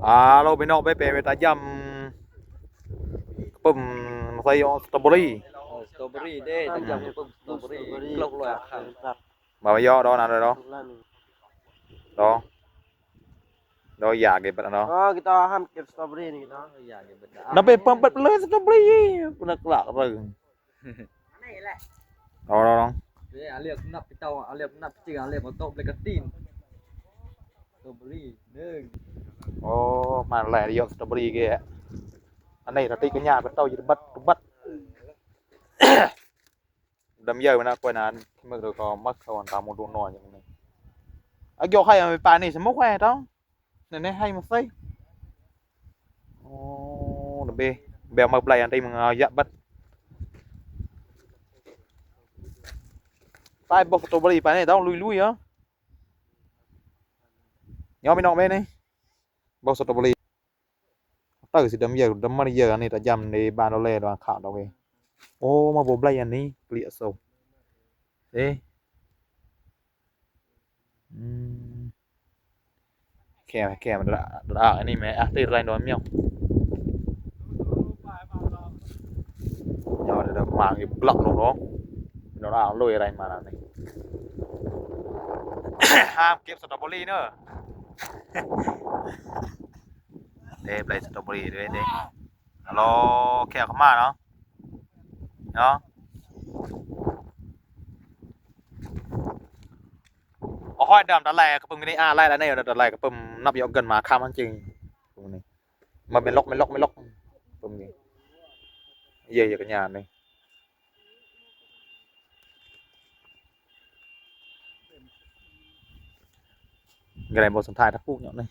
ອາໂລ ພີ່ນ້ອງ ໄປແປເວຕາຢຳປຶ້ມໃສ່ສະຕໍເບີຣີ ເອີ ສະຕໍເບີຣີເດ້ ຕາຢຳປຶ້ມສະຕໍເບີຣີ ໂລກລອຍອັກຄັນ ບາວະຍໍດອນນັ້ນເນາະ ດອ ດອຢາກເກັບບັດເນາະ ເອີ ກິຕາຫ້າມເກັບສະຕໍເບີຣີນີ້ເນາະ ຢາກເກັບບັດ ນຳໄປເພີ່ມບັດເລີຍສະຕໍເບີຣີ ນັກລາກເລີຍ ນີ້ແຫຼະ ເອົາລອງ ເອີ ອາລຽບນັບເຕົ້າ ອາລຽບນັບຈິງ ອາລຽບເອົາໂຕະເບລກາຕີນ ສະຕໍເບີຣີໜຶ່ງ ໂອ້ ມາແລະ ຢອກສະຕໍເບີຣີແກ ອັນນີ້ລະຕິກະຍາໄປເຕົ້າຢູ່ບັດບັດ ດຳເຢີມານະກວຍນານ ເມືອກເດີກອມັກເຂົ້າອັນຕາໝູດູນອນຢ່າງນີ້ ອາຢອກໃຫ້ເອົາໄປປານນີ້ສະໝຸກແຮຕ້ອງ ນັ້ນແນ່ ໃຫ້ມາໃສ່ ໂອ້ ດຳເບ ແບວມາໄບອັນທີ່ມຶງເອົາຢະບັດ ໄປບໍ່ສະຕໍເບີຣີ ໄປນີ້ຕ້ອງລຸຍໆເອີ ຍອມໄປນອກເບນີ້ ບໍ່ສະຕໍເບີຣີ ເຕີຊິດຳເຢີ ດຳມາເຢີ ອັນນີ້ຕາຢຳໃນບ້ານໂລແລດວາງຂາວດອກເອ ໂອ້ ມາບໍ່ໄບອັນນີ້ ເກລຍໂຊ ເອ ອືມ ແຄມ ແຄມ ດາ ດາ ອັນນີ້ແມ່ ອາ ຕິໄລນອນມຽວ ຍອດດາ ມາຢູ່ກລັບລົງເນາະ ດາ ລຸຍໄລມາແລ້ວນີ້ ຫ້າມເກັບສະຕໍເບີຣີເດີ ເດ້ ໄລສະຕໍເບີຣີເດ້ ເດ້ ຮາໂລ ແຂກເຂົ້າມາເນາະ ເນາະ ໂອ້ຍ ດຳຕາໄລກະປຶ້ມນີ້ ອາ ໄລລະນີ້ ດຳຕາໄລກະປຶ້ມ ນັບຢອກເກີນມາຄຳມັນຈິງ ມາເປັນລັອກ ເປັນລັອກ ເປັນລັອກ ປຶ້ມນີ້ ເຢຍ ເຢຍກະຍານນີ້ ກະໄດ້ບໍ່ສົນທ້າຍທັກປູກເນາະນີ້